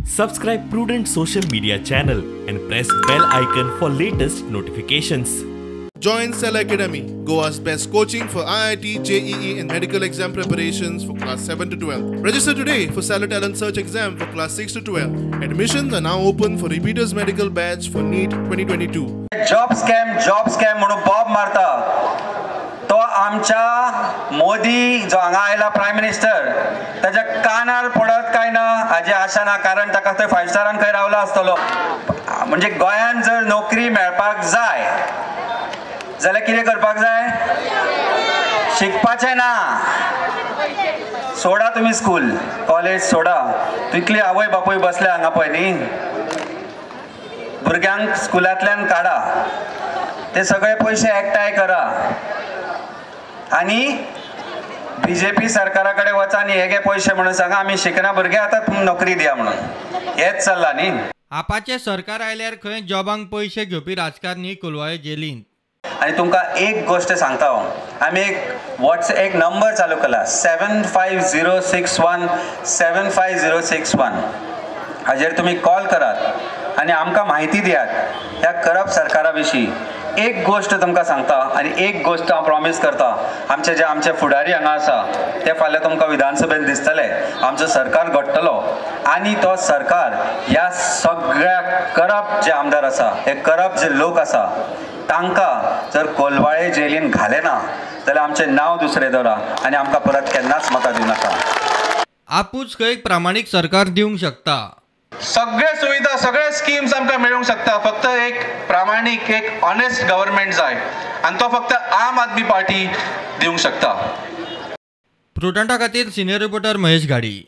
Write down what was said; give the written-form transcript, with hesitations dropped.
Subscribe Prudent Social Media channel and press bell icon for latest notifications. Join Cell Academy, Goa's best coaching for IIT, JEE and medical exam preparations for class 7 to 12. Register today for Cellar Talent Search exam for class 6 to 12. Admissions are now open for repeaters medical batch for NEET 2022. Job scam म्हणून बॉब मारता तो आमच्या मोदी जो हांगा आयला prime minister ताच्या कानार पडत काय ना हाजी आशा ना, कारण ताका थंय फायव स्टारान खंय रावला आसतलो. म्हणजे गोंयांत जर नोकरी मेळपाक जाय जाल्यार कितें करपाक जाय? शिकपाचें ना, सोडा तुमी स्कूल कॉलेज सोडा. तितली आवय बापूय बसले हांगा पळय न्ही, भुरग्यांक स्कुलांतल्यान काडा, ते सगळे पयशे एकठांय करा आनी बीजेपी सरकारा कडेन वचा आनी हे घे पयशे म्हणून सांगा आमी शिकना भुरगे, आतां तुमी नोकरी दिया म्हणून. हेच चल्लां न्ही. आपाचें सरकार आयल्यार खंय जॉबांक पयशे घेवपी राजकारणी कोलवाळे जेलीन. आनी तुमकां एक गोश्ट सांगता हांव, आमी एक वॉट्सएप एक नंबर चालू केला 75061 75061, हाजेर तुमी कॉल करात आनी आमकां म्हायती दियात ह्या करप सरकारा विशीं. एक गोश्ट तुमकां सांगता आनी एक गोश्ट हांव प्रॉमीस करता, आमचे जे आमचे फुडारी हांगा आसा ते फाल्यां तुमकां विधानसभेन दिसतले. आमचो सरकार घडटलो आनी तो सरकार ह्या सगळ्या करप जे आमदार आसा, हे करप जे लोक आसा तांकां जर कोलवाळे जेलीन घाले ना जाल्यार आमचें नांव दुसरें दवरा आनी आमकां परत केन्नाच मतां दिवं नाका. आपूच खंय प्रामाणीक सरकार दिवंक शकता, सगळे सुविधा सगळे स्किम्स आमकां मेळूंक शकता, फक्त एक प्रामाणीक एक ऑनेस्ट गव्हर्मेंट जाय आनी तो फक्त आम आदमी पार्टी दिवंक शकता. प्रुडंटा खातीर सिनियर रिपोर्टर महेश घाडी.